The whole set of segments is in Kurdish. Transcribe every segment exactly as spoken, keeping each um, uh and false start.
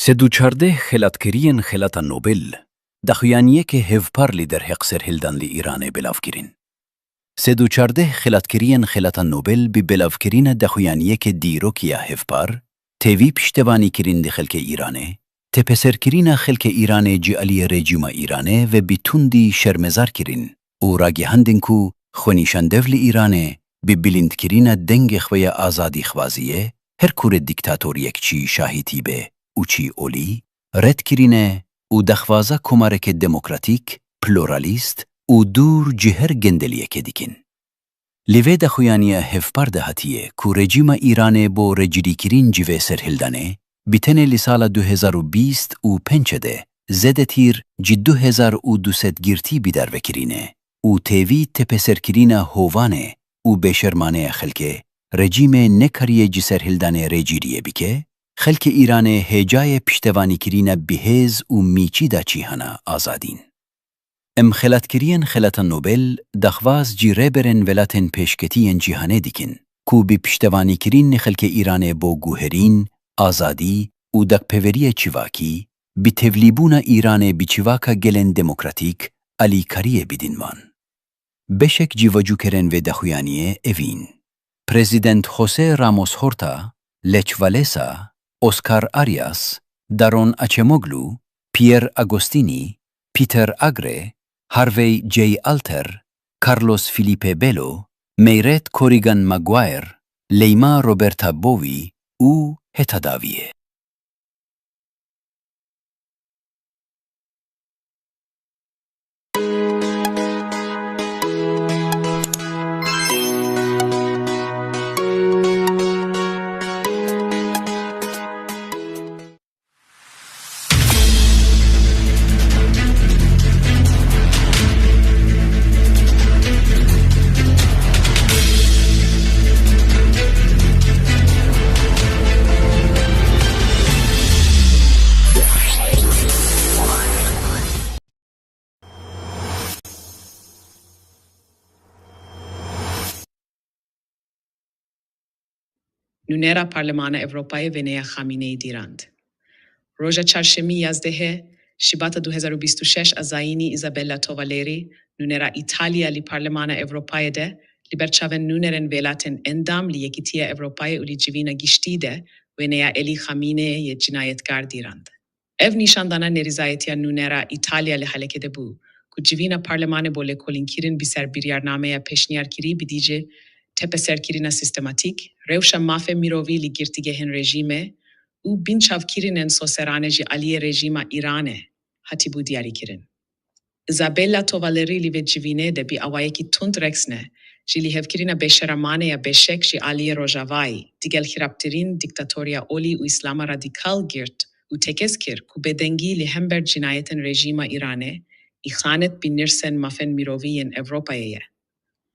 Sed û çardeh xelatkeriyên Xelata Nobel, daxuyaniyeke hevpar li derheq serhildan li Îranê belav kirin. Sed û çardeh xelatkeriyên Xelata Nobel bi belavkirina daxuyaniyeke dîrokî ya hevpar, tevî piştevanîkirin li xelkê Îranê, tepeserkirina xelkê Îranê ji aliyê rejîma Îranê ve bi tundî şermezar kirin û ragihandin ku xwenîşandev li Îranê bi bilindkirina dengê xwe ya azadîxwaziyê, her kure dîktatoriyek çi şahîtî be û çi olî, red kirine û daxwaza komareke demokratîk, pluralîst û dûr ji her gendeliyekê dikin. Li vê daxuyaniya hevpar de hatiye ku rejîma Îranê bo recirîkirin ji vê serhildanê, bi tenê li sala du hezar û bîst û pênc de zêdetir ji du hezar û du sed girtî bidarve kirine û tevî tepeserkirina hovanê û bêşermaneya xelkê, rejîmê nekariye ji serhildanê rêciriyê bike, xelkê Îranê hêcayê piştevanîkirina bihêz û mîçî da cîhana azadîn. Em xelatkiriyên Xelata Nobel daxwaz ji rêberên welatên pêşketî yên cîhanê dikin ku bi piştevanîkirin xelkê Îranê bo guherîn, azadî û dakpeveriya çivakî, bi tevlîbûna Îranê bi çivaka gelên demokratîk alîkariyê bidin wan. Beşek ji vacûkerên vê daxuyaniyê evîn: Prezident José Ramos Horta, Lech Walesa, Óscar Arias, Daron Acemoglu, Pierre Agostini, Peter Agre, Harvey J. Alter, Carlos Filipe Belo, Mairead Corrigan Maguire, Leyma Roberta Bowie û heta dawiyê. Nûnera Parlemana Ewropayê wêneya Xamîneyî dîrand. Roja çarşemî yazdehê Şibata du hezar û bîst û şeş a zayînî Isabella Tovaleri, nûnera Îtalya li Parlemana Ewropayê de, li ber çavên nûnerên welatên endam li Yekîtiya Ewropayê û li civîna giştî de wêneya Elî Xamîneyê yê cinayetgar dîrand. Ev nîşandana nerîzayetiya nûnera Îtalya li halekê de bû ku civîna parlemanê bo lêkolînkirin bi ser biryarnameya pêşniyarkirî bidî ji tepeserkirina sîstematîk, rewşa mafê mirovî li girtîgehên rejîmê û binçavkirinên soserane ji aliyê rejîma Îranê hatibû diyarîkirin. Isabella Tovaleri li vê civînê de bi awayekî tund reksne, ji lihevkirina bêşeramanê ya beşek ji aliyê Rojavayî, digel xirabtirîn dîktatoriya olî û îslama radîkal girt û tekez kir ku bêdengî li hember cinayetên rejîma Îranê îxanet bi nirsên mafên mirovî yên Ewropayê ye.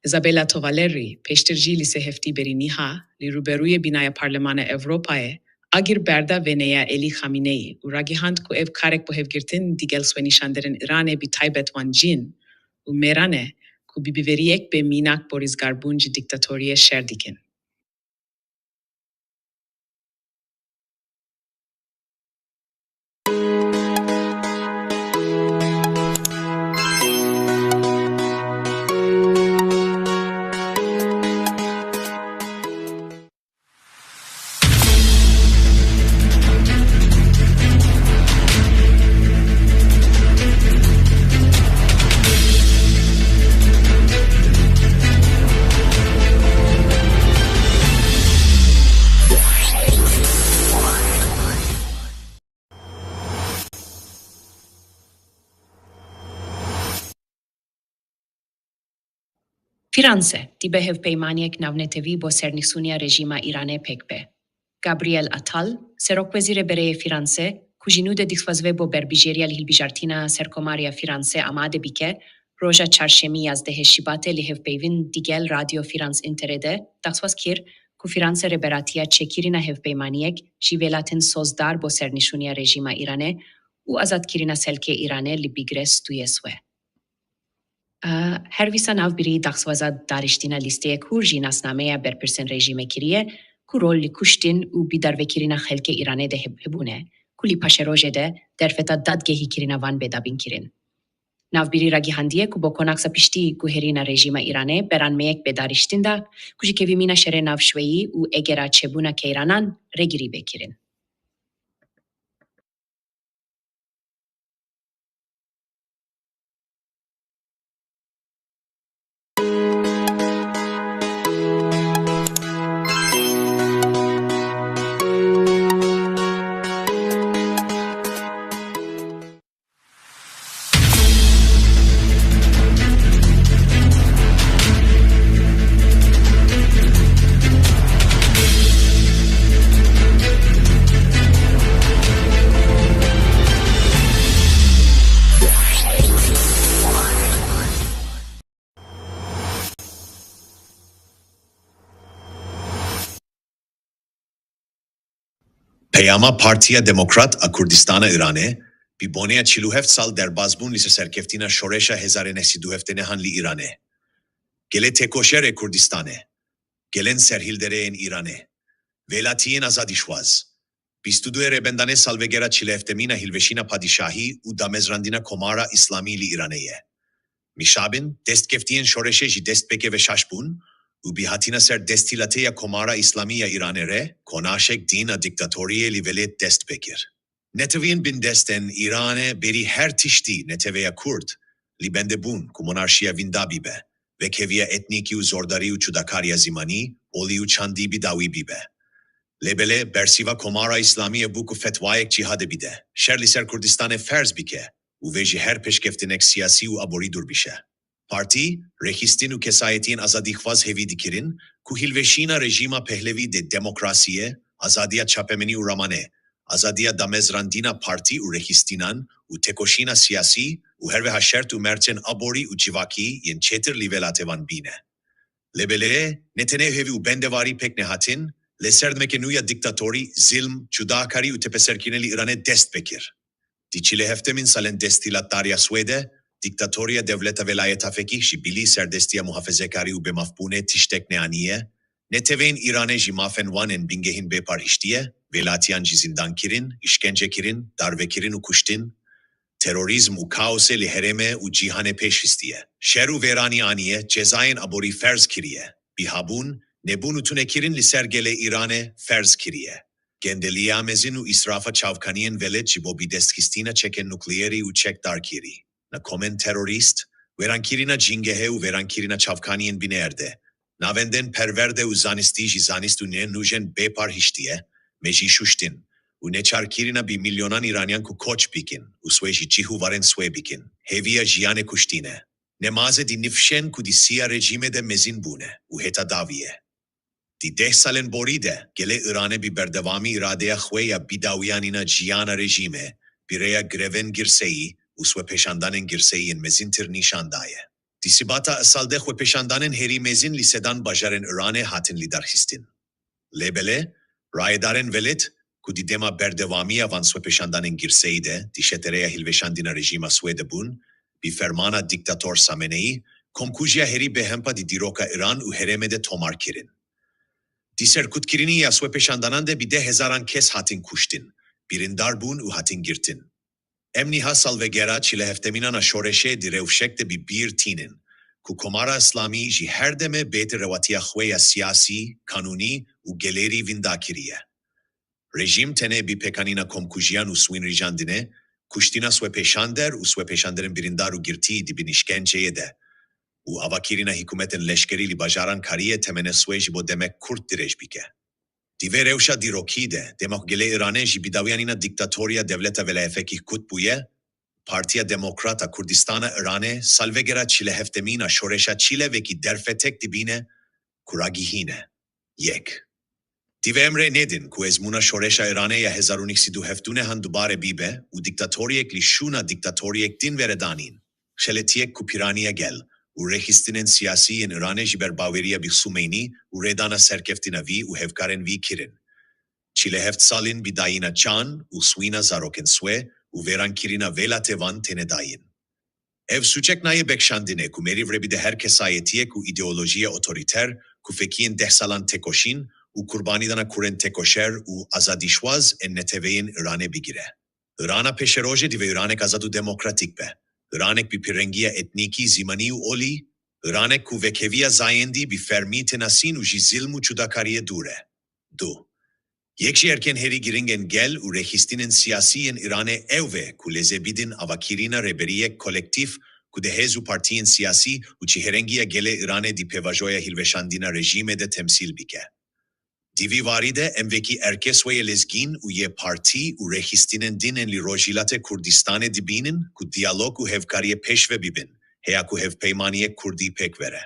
Isabella Tovaleri pêştir jî li sê heftî berî niha li rûberûyê bînaya Parlemana Ewropayê agir berda wêneya Elî Xamîneyî û ragihand ku ev karek bo hevgirtin digel xwenîşanderên Îranê bi taybet wan cîn û mêran e ku bi bêveriyek bê mînak bo rîzgarbûn ji dîktatoriyê şer dikin. Fîranse dibe hevpeymaniyek navnetewî bo sernîsûniya rejîma Îranê pêk be. Gabriel Attal, serokwezîrê berê yê Fîranse, ku ji nû de dixwazve bo berbijêriya li hilbijartina serkomariya Fîranse amade bike, roja çarşemî yazdehê Şibatê li hevpeyvîn digel Radyo Fîrans Înterê de daxwaz kir ku Fîranse rêberatiya çêkirina hevpeymaniyek ji welatên sozdar bo sernîsûniya rejîma Îranê û azadkirina xelkê Îranê li bîgrês dûye swe. Her wisa navbirî daxwaza dariştina lîsteyek hûr ji nasnameya berpirsên rejîmê kiriye ku rol li kuştin û bidarvekirina xelkê Îranê de heb-, hebûne, û li paşerojê de derfeta dadgehî kirina van bê dabînkirin. Navbîrî ragihandiye ku bo konaksa piştî guherîna rejîma Îranê beran me yek bê darîştin da ku ji kevîmîna şerê navşweyî û egera çêbûna keyranan regirî bê kirin. Peyama Partiya Demokrat a Kurdistana Îranê, bi boneya çil û heft sal derbazbûn li ser serkeftina şoreşa hezar û neh sed û heftê nehan li Îranê. Gelê têkoşer ê Kurdistanê, gelên serhilderê yên Îranê, welatiyên azadîşwaz, bîst û du rêbendanê salvegera çil û heftemîn a hilweşîna padîşahî û damezrandina Komara Îslamî li Îranê ye. Mîşabin, destkeftiyên şoreşê jî destpêkê veşaş bûn û bi hatina ser desthilatê ya Komara Îslamî ya Îranê re, konaşek din a dîktatoriyê li welêt dest pê kir. Neteweyên bindest ên Îranê berî her tiştî neteweya Kurd li bendê bûn ku monarşiya wînda bîbe, vekheviya etnîkî û zordarî û cudakariya zîmanî, olî û çandî bi dawî bîbe. Lê belê, bersiva Komara Îslamî ye bû ku fetwayek cîhadê bide, şer li ser Kurdistanê ferz bike û vê ji her pêşkeftinek siyasî û aborî dûr bişe. Partî, rêxistin û kesayetiyên azadîxwaz hêvî dikirin ku hilweşîna rejîma Pehlevî de demokrasiyê, azadiya çapemenî û ramanê, azadiya damezrandina partî û rêxistînan û têkoşîna siyasî û her wiha şert û mercên aborî û civakî yên çêtir li welatê wan bîne. Lê belê, ne tenê hêvî û bendewarî pêk nehatin, lê serdemeke nû ya dîktatorî, zilm, cudakarî û tepeserkirinê li Îranê dest pê kir. Di çil û heftemîn salên desthilatdariya Swêdê, dîktatoriya dewleta velayeta fekîh ji bilî serdestiya muhafezekarî û bêmafbûnê tiştek neaniye, neteweyên Îranê ji mafên wan ên bingehîn bê par hiştiye, welatiyan jî zîndankirin, îşkencekirin, darvekirin û kuştin, terorîzm û kaosê li herêmê û cîhanê pêş histiye. Şer û vêranî aniye, cezayên aborî ferz kiriye, bihabûn, nebûn û tunekirin li ser gelê Îranê ferz kiriye. Gendeliya mezin û îsrafa çavkaniyên welêt ji bo bidestxistina çekên nukleerî û çekdarkirî. Na komên terorîst, wêrankirina cîngehê û wêrankirina çavkaniyên binêrdê, navendên perwerde û zanistî jî zanist û nê nûjen bê par hiştiye, me jî şuştin û neçarkirina bi milyonan Îraniyan ku koç bikin û swê ji cih û warên swê bikin, hêviya jiyanê kuştîne. Nemazê di nifşên ku di siya rejîmê de mezin bûne û heta dawiye. Di deh salên borî de gelê Îranê bi berdewamî îradeya xwe ya bidawiyanîna jiyana rejîmê bi rêya grevên girseyî û swepêşandanên girseyî yên mezîntir nîşan daye. Di Sibata îsal de xwepêşandanên herî mezin li sedan bajarên Îranê hatin lidarxistin. Lê belê, rayedarên welêt ku di dema berdewamiya van swepêşandanên girseyî de di şetereya hilweşandina rejîma Swêdê bûn, bi fermana dîktator Sameneyî, komkujiya herî bêhempa di dîroka Îran û herêmê de tomar kirin. Di serkutkirinî ya swepêşandanan de bi deh hezaran kes hatin kuştin, birîndar bûn û hatin girtin. Em niha salvegera çil û heftemînan a şoreşê di rewşek de bi bîr tînin ku Komara Îslamî ji her demê bêtir rewatiya xwe ya siyasî, kanûnî û gelêrî wînda kiriye. Rejîm tenê bi pêkanîna komkujiyan û swînrîjandinê, kuştina swepêşander û swepêşanderên birîndar û girtî di bin îşkenceyê de û avakirina hikûmetên leşkerî li bajaran kariye temene swê ji bo demek kurt dirêj bike. Di vê rewşa dîrokî de, dema ku gelê Îranê ji bidawiyanîna dîktatoriya dewleta velayefekî kut bûye, Partiya Demokrat a Kurdistana Îranê salvegera çil û heftemîn a şoreşa çile vekî derfetek dibîne ku ragihîne. Yek. Divê em rê nedin ku ezmûna şoreşa Îranê ya hezar û neh sed û heft û neh an dubare bîbe û dîktatoriyek li şûna dîktatoriyek din were danîn. Xeletiyek ku pîraniya gel û rêxistinên siyasî yên Îranê ji ber baweriya bi Xumeynî û rêdana serkeftina vî û hevkarên vî kirin. Çil û heft salîn bi dayîna can û swîna zarokên swê û vêrankirina welatê van têne dayîn. Ev sûcek nayê bekşandinê ku merîv rê bide her kesayetiyek û îdeolojiyê otorîter ku fekiyên deh salan têkoşîn û qurbanîdana kurên têkoşer û azadîşwaz ên neteweyên Îranê bigire. Îrana pêşerojê divê Îranek azad û demokratîk be. Îranek bi pêrengiya etnîkî, zîmanî û olî, Îranek ku wekheviya zayendî bi fermî tê nasîn û ji zilm û cudakariyê dûr e. Du. Yek ji erkên herî girîng ên gel û rêxistinên siyasî yên Îranê ew e ku leze bidin avakirina rêberiyek kolektîf ku di hêz û partiyên siyasî û çihêrengiya gelê Îranê di pêvajoya hilweşandina rejîmê de temsîl bike. Di vî warî de em wekî erkê xwe yê lezgîn û yê partî û rêxistinên din ên li Rojhilatê Kurdistanê dibînin ku diyalog û hevkariyê pêşve bibin, heya ku hevpeymaniyek kurdî pêk were.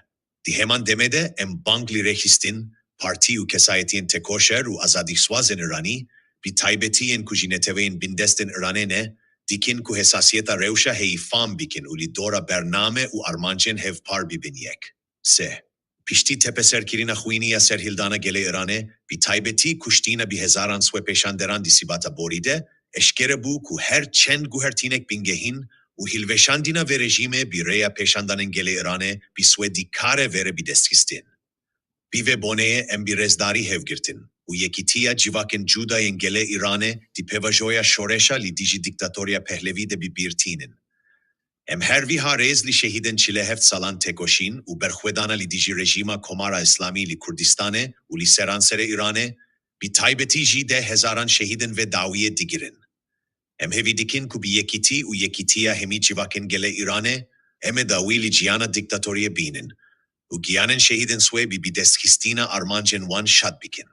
Di heman demê de em bang li rêxistin, partî û kesayetiyên têkoşer û azadîxwazên Îranî, bi taybetî yên ku ji neteweyên bindestên Îranê ne, dikin ku hesasiyeta rewşa heyî fam bikin û li dora bername û armancên hevpar bibin yek. Sê. Piştî tepeserkirina xwînî ya serhildana gelê Îranê, bi taybetî kuştina bi hezaran swepêşanderan di Sibata borî de, eşkere bû ku her çend guhertînek bingehîn û hilweşandina vê rejîmê bi rêya pêşandanên gelê Îranê bi swê dikare vêre bidestxistin. Bi vê boneyê em bi rêzdarî hevgirtin û yekîtiya civakên cuda yên gelê Îranê di pêvajoya şoreşa li dijî dîktatoriya Pehlevî de bi bîr tînin. Em her wiha rêz li şehîdên çil û heft salan têkoşîn û berxwedana li dijî rejîma Komara Îslamî li Kurdistanê û li seranserê Îranê, bi taybetî jî deh hezaran şehîdên vê dawiyê digirin. Em hêvî dikin ku bi yekîtî û yekîtiya hemî civakên gelê Îranê, em ê dawî li jiyana dîktatoriyê bînin û giyanên şehîdên swê bi bidestxistina armancên wan şad bikin.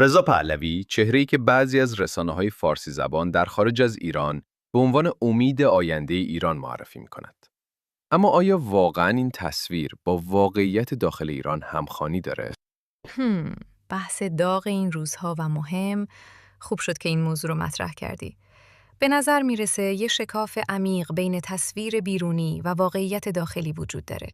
رضا پهلوی، چهره‌ای که بعضی از رسانه‌های فارسی زبان در خارج از ایران به عنوان امید آیندهٔ ایران معرفی می‌کند. اما آیا واقعاً این تصویر با واقعیت داخل ایران همخوانی داره؟ هم، بحث داغ این روزها و مهم. خوب شد که این موضوع رو مطرح کردی. به نظر میرسه یه شکاف عمیق بین تصویر بیرونی و واقعیت داخلی وجود داره.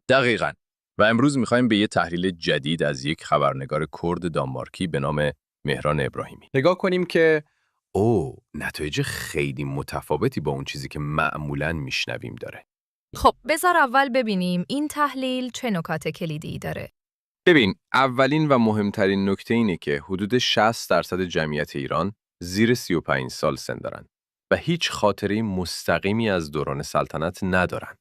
دقیقاً. و امروز می‌خوایم به یه تحلیل جدید از یک خبرنگار کرد دانمارکی به نام مهران ابراهیمی نگاه کنیم که او نتایج خیلی متفاوتی با اون چیزی که معمولاً میشنویم داره. خب، بذار اول ببینیم این تحلیل چه نکات کلیدی داره. ببین، اولین و مهمترین نکته اینه که حدود شصت درصد جمعیت ایران زیر سی و پنج سال سن دارن و هیچ خاطرهٔ مستقیمی از دوران سلطنت ندارن.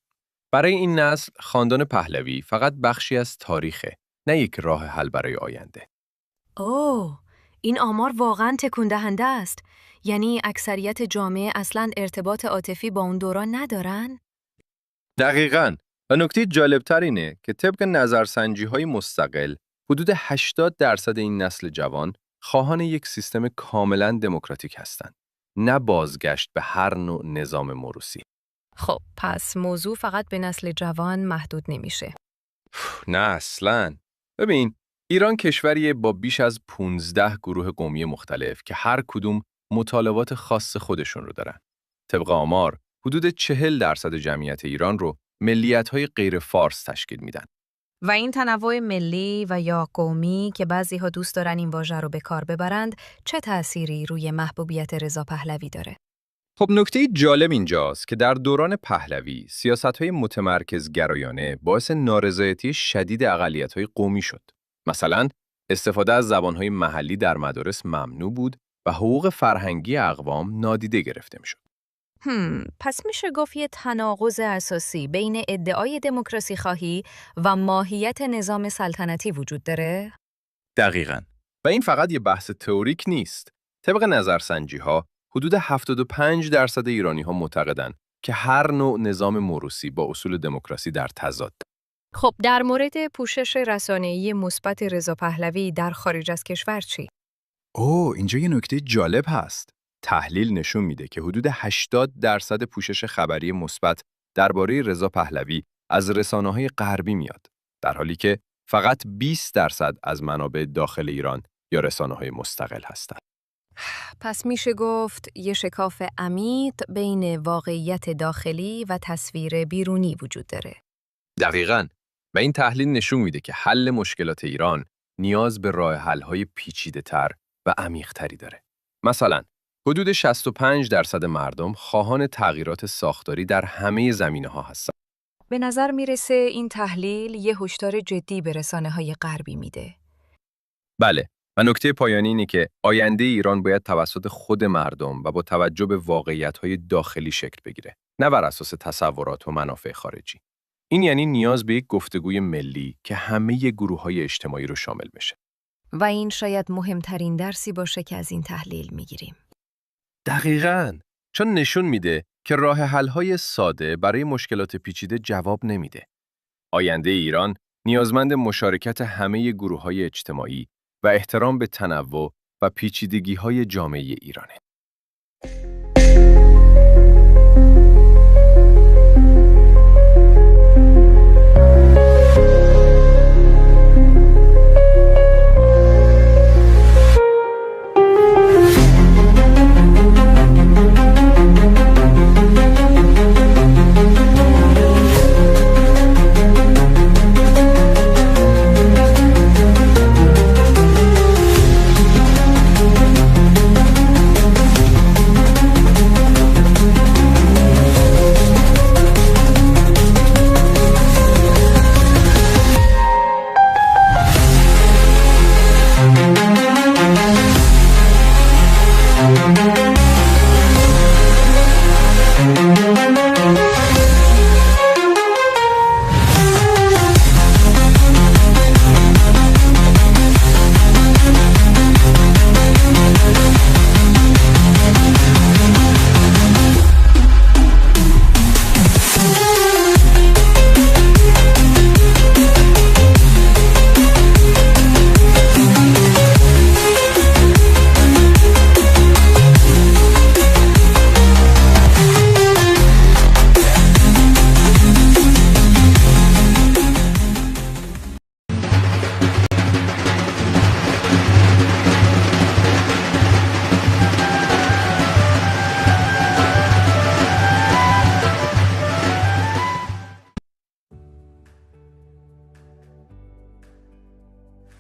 برای این نسل خاندان پهلوی فقط بخشی از تاریخه نه یک راه حل برای آینده. اوه، این آمار واقعا تکون دهنده است. یعنی اکثریت جامعه اصلا ارتباط عاطفی با اون دوران ندارن؟ دقیقا. و نکته جالبتر اینه که طبق نظرسنجی های مستقل، حدود هشتاد درصد این نسل جوان خواهان یک سیستم کاملا دموکراتیک هستند، نه بازگشت به هر نوع نظام موروثی. خب، پس موضوع فقط به نسل جوان محدود نمیشه. نه اصلا. ببین، ایران کشوریه با بیش از پونزده گروه قومی مختلف که هر کدوم مطالبات خاص خودشون رو دارن. طبق آمار، حدود چهل درصد جمعیت ایران رو ملیت های غیر فارس تشکیل میدن. و این تنوع ملی و یا قومی که بعضی ها دوست دارن این واژه رو به کار ببرند، چه تأثیری روی محبوبیت رضا پهلوی داره؟ خب، نکته جالب اینجاست که در دوران پهلوی سیاست های متمرکز گرایانه باعث نارضایتی شدید اقلیت های قومی شد. مثلا، استفاده از زبان های محلی در مدارس ممنوع بود و حقوق فرهنگی اقوام نادیده گرفته میشد. هم، پس میشه گفت یه تناقض اساسی بین ادعای دموکراسی خواهی و ماهیت نظام سلطنتی وجود داره؟ دقیقا. و این فقط یه بحث تئوریک نیست. طبق نظرسنجی ها، حدود هفتاد و پنج درصد ایرانی ها معتقدن که هر نوع نظام موروثی با اصول دموکراسی در تضاد. خب، در مورد پوشش رسانه‌ای مثبت رضا پهلوی در خارج از کشور چی؟ اوه، اینجا یه نکته جالب هست. تحلیل نشون میده که حدود هشتاد درصد پوشش خبری مثبت درباره رضا پهلوی از رسانه های غربی میاد، در حالی که فقط بیست درصد از منابع داخل ایران یا رسانه های مستقل هستند. پس میشه گفت یه شکاف عمیق بین واقعیت داخلی و تصویر بیرونی وجود داره. دقیقا. و این تحلیل نشون میده که حل مشکلات ایران نیاز به راه حل های پیچیده تر و عمیق تری داره. مثلا، حدود شصت و پنج درصد مردم خواهان تغییرات ساختاری در همه زمینه ها هستند. به نظر میرسه این تحلیل یه هشدار جدی به رسانه های غربی میده. بله، و نکته پایانی اینه که آینده ایران باید توسط خود مردم و با توجه به واقعیت های داخلی شکل بگیره، نه بر اساس تصورات و منافع خارجی. این یعنی نیاز به یک گفتگوی ملی که همه گروه های اجتماعی رو شامل بشه. و این شاید مهمترین درسی باشه که از این تحلیل میگیریم. دقیقا. چون نشون میده که راه حل های ساده برای مشکلات پیچیده جواب نمیده. آینده ایران نیازمند مشارکت همه گروه های اجتماعی و احترام به تنوع و پیچیدگی های جامعه ایرانه.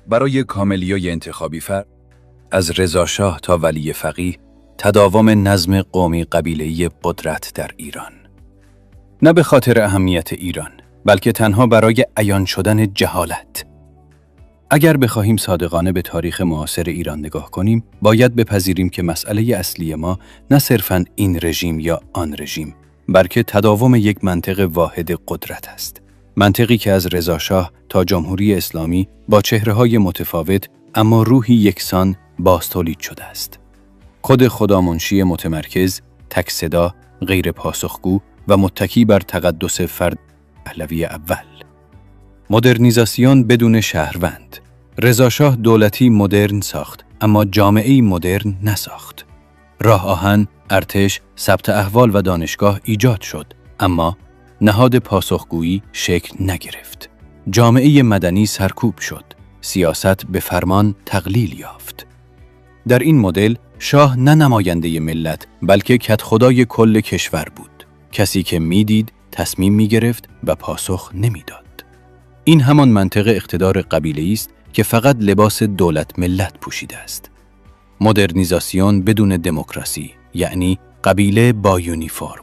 برای کاملیای انتخابی فر، از رضا شاه تا ولی فقیه، تداوم نظم قومی قبیله‌ای قدرت در ایران. نه به خاطر اهمیت ایران، بلکه تنها برای عیان شدن جهالت. اگر بخواهیم صادقانه به تاریخ معاصر ایران نگاه کنیم، باید بپذیریم که مسئله اصلی ما نه صرفا این رژیم یا آن رژیم، بلکه تداوم یک منطق واحد قدرت است. منطقی که از رضا شاه تا جمهوری اسلامی با چهره‌های متفاوت اما روحی یکسان باز تولید شده است. کد خدامنشی متمرکز، تک صدا، غیر پاسخگو و متکی بر تقدس فرد پهلوی اول. مدرنیزاسیون بدون شهروند. رضا شاه دولتی مدرن ساخت، اما جامعه‌ای مدرن نساخت. راه آهن، ارتش، ثبت احوال و دانشگاه ایجاد شد، اما نهاد پاسخگویی شکل نگرفت. جامعهٔ مدنی سرکوب شد. سیاست به فرمان تقلیل یافت. در این مدل، شاه نه نمایندهٔ ملت، بلکه کدخدای کل کشور بود. کسی که می‌دید، تصمیم می‌گرفت و پاسخ نمی‌داد. این همان منطق اقتدار قبیله‌ای است که فقط لباس دولت ملت پوشیده است. مدرنیزاسیون بدون دموکراسی، یعنی قبیله با یونیفرم.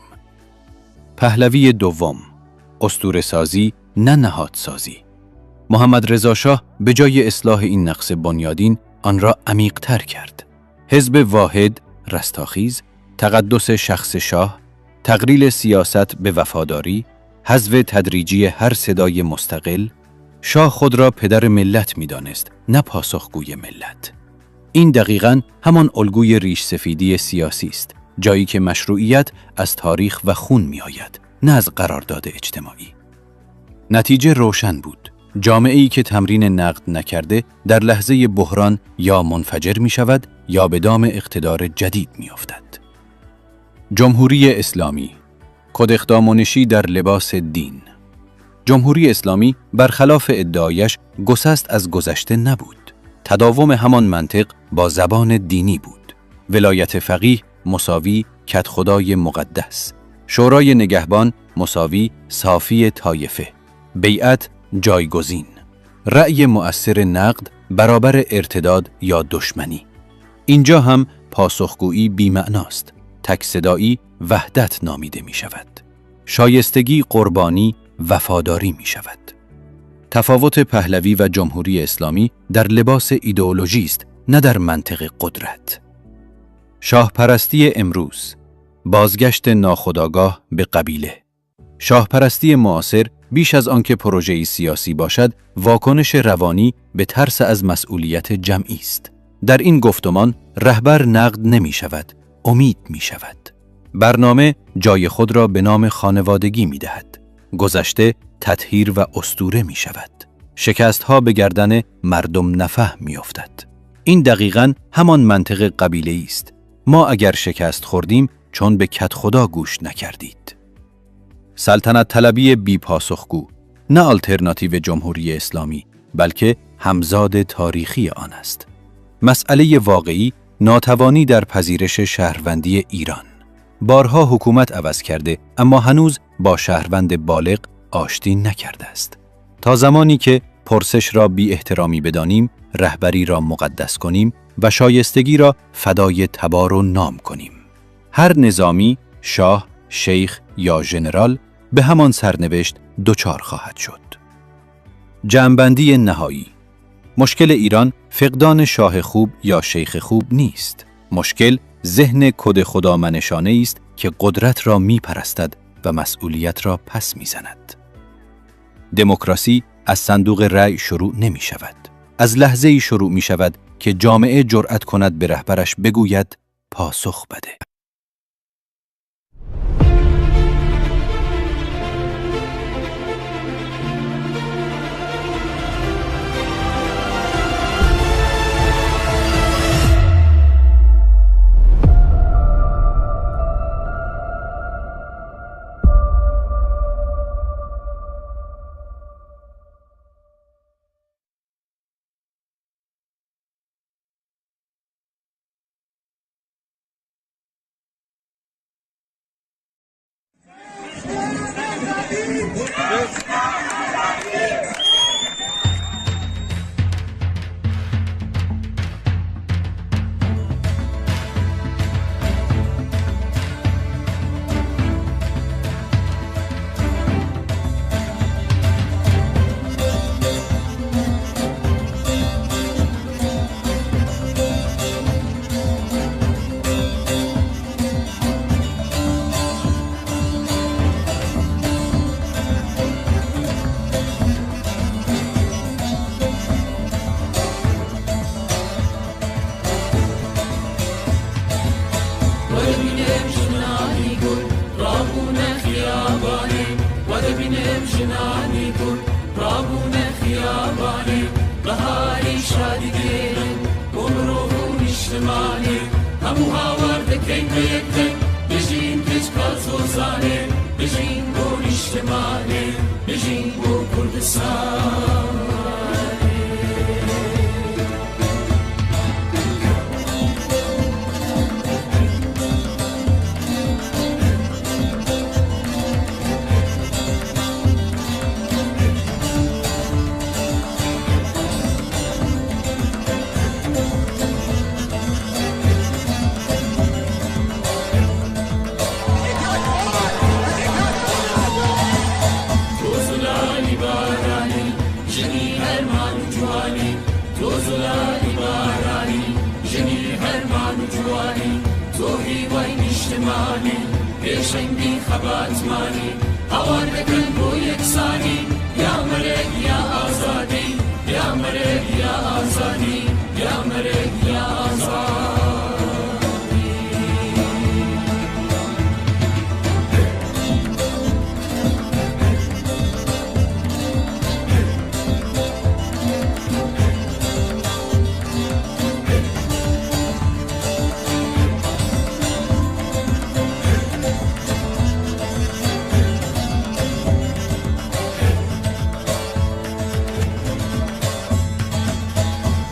پهلوی دوم، اسطوره سازی نه نهاد سازی. محمد رضا شاه به جای اصلاح این نقص بنیادین، آن را عمیق‌تر کرد. حزب واحد، رستاخیز، تقدس شخص شاه، تقلیل سیاست به وفاداری، حذف تدریجی هر صدای مستقل. شاه خود را پدر ملت می‌دانست، نه پاسخگوی ملت. این دقیقاً همان الگوی ریش سفیدی سیاسی است، جایی که مشروعیت از تاریخ و خون می‌آید، نه از قرارداد اجتماعی. نتیجه روشن بود. جامعه‌ای که تمرین نقد نکرده، در لحظهٔ بحران یا منفجر می‌شود یا به دام اقتدار جدید می‌افتد. جمهوری اسلامی، کد خدامنشی در لباس دین. جمهوری اسلامی برخلاف ادعایش گسست از گذشته نبود. تداوم همان منطق با زبان دینی بود. ولایت فقیه مساوی کدخدای مقدس. شورای نگهبان مساوی صافی طایفه. بیعت جایگزین. رأی مؤثر نقد برابر ارتداد یا دشمنی. اینجا هم پاسخگویی بی‌معناست. تک صدایی وحدت نامیده می‌شود. شایستگی قربانی وفاداری می‌شود. تفاوت پهلوی و جمهوری اسلامی در لباس ایدئولوژی است، نه در منطق قدرت. شاه‌پرستی امروز، بازگشت ناخودآگاه به قبیله. شاه‌پرستی معاصر بیش از آنکه پروژه‌ای سیاسی باشد، واکنش روانی به ترس از مسئولیت جمعی است. در این گفتمان رهبر نقد نمی‌شود، امید می‌شود. برنامه جای خود را به نام خانوادگی می‌دهد. گذشته تطهیر و اسطوره می‌شود. شکست‌ها به گردن مردم نفهم می‌افتد. این دقیقاً همان منطق قبیله‌ای است. ما اگر شکست خوردیم، چون به کدخدا گوش نکردید. سلطنت‌طلبی بی‌پاسخگو، نه آلترناتیو جمهوری اسلامی، بلکه همزاد تاریخی آن است. مسئلهٔ واقعی، ناتوانی در پذیرش شهروندی ایران. بارها حکومت عوض کرده، اما هنوز با شهروند بالغ آشتی نکرده است. تا زمانی که پرسش را بی‌احترامی بدانیم، رهبری را مقدس کنیم و شایستگی را فدای تبار و نام کنیم، هر نظامی، شاه، شیخ یا ژنرال به همان سرنوشت دچار خواهد شد. جمع‌بندی نهایی. مشکل ایران فقدان شاه خوب یا شیخ خوب نیست. مشکل ذهن کد خدامنشانه‌ای است که قدرت را می‌پرستد و مسئولیت را پس می‌زند. دموکراسی از صندوق رأی شروع نمی‌شود. از لحظه‌ای شروع می‌شود که جامعه جرأت کند به رهبرش بگوید: پاسخ بده. Heyekte bijîn keçika Zozanê, bijîn bo nîştimanê, bijîn bo Kurdistanê. To zilanî baranî, jinî herman û ciwanî. To zilanî baranî, jinî herman û ciwanî. To hîwayî nîştimanî, pêşengî xebatmanî. Hawar dikin bo yeksanî, ya merg ya azadî, ya merg ya azadî, ya merg ya azadî.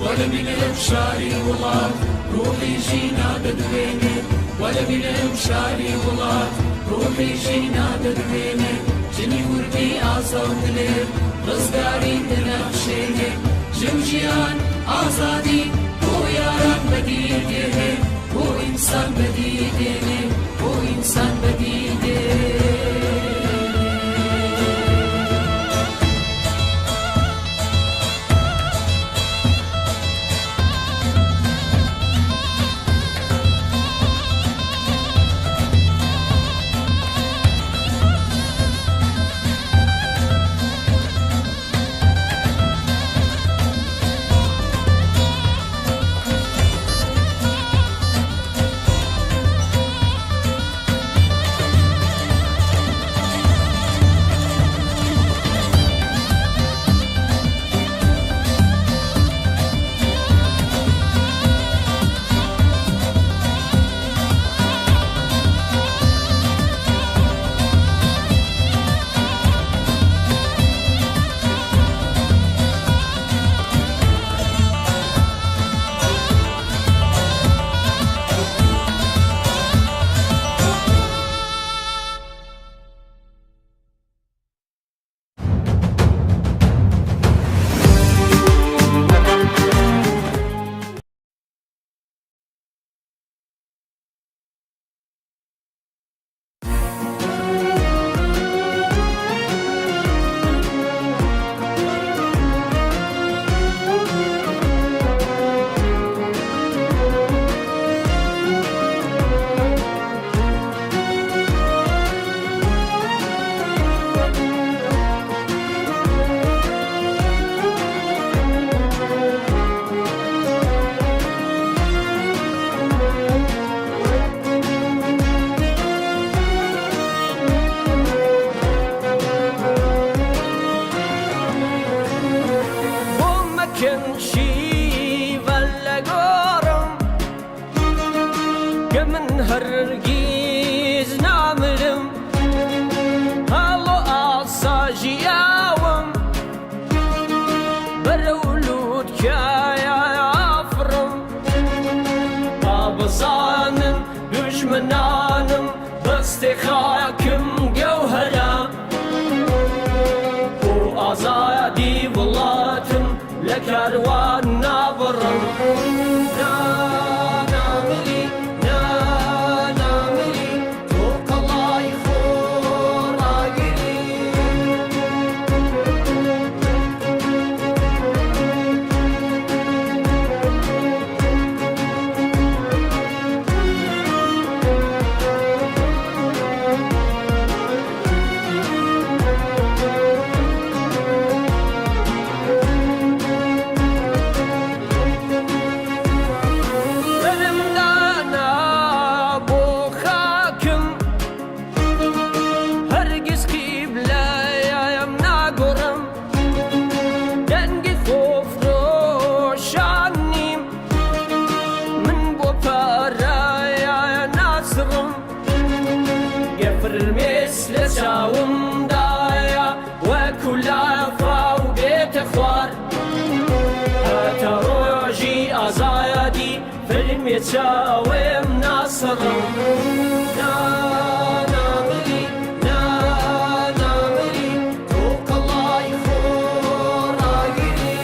Wele bîne ev şarî welat, ruhî jîna didwêne. Wele bîne ev şarî welat, ruhî jîna didwêne. Jinî wirdî aza û dilê, rizgarî dinexşêne. Jin jiyan azadî, bo yaran bedî dêne. Bo însan bedî dêne, bo însan bedî dêne. Bo mekin şîve legorim, ke min hergîz namirim. Halo asa jiyawim, berew lûtkaya afirim. A bizanin dujminanim, destê xakim gewhera. Û azadî welatim, li kerwan nabirim. Na, na milî, na, na milî, tu qelay xwe ragirî. Çawêm naserim, na, namirî, na, namirî, tu qelay xwe ragirî.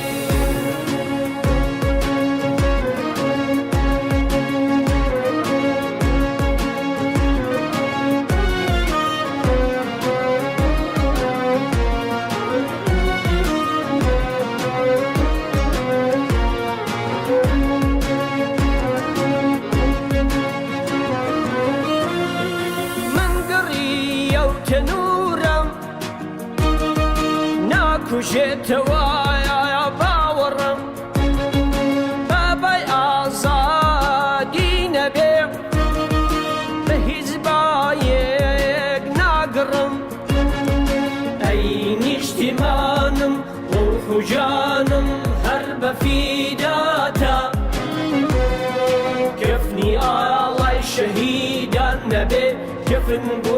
Min girî ew tenûrem, nakujê tewaya bawerim. Babay azadî nebe, bi hîzbayek nagirim. Ey nîştîmanim, ruh û canim her be fîda te. Kefnî alay şehîdan nebe, kefin bo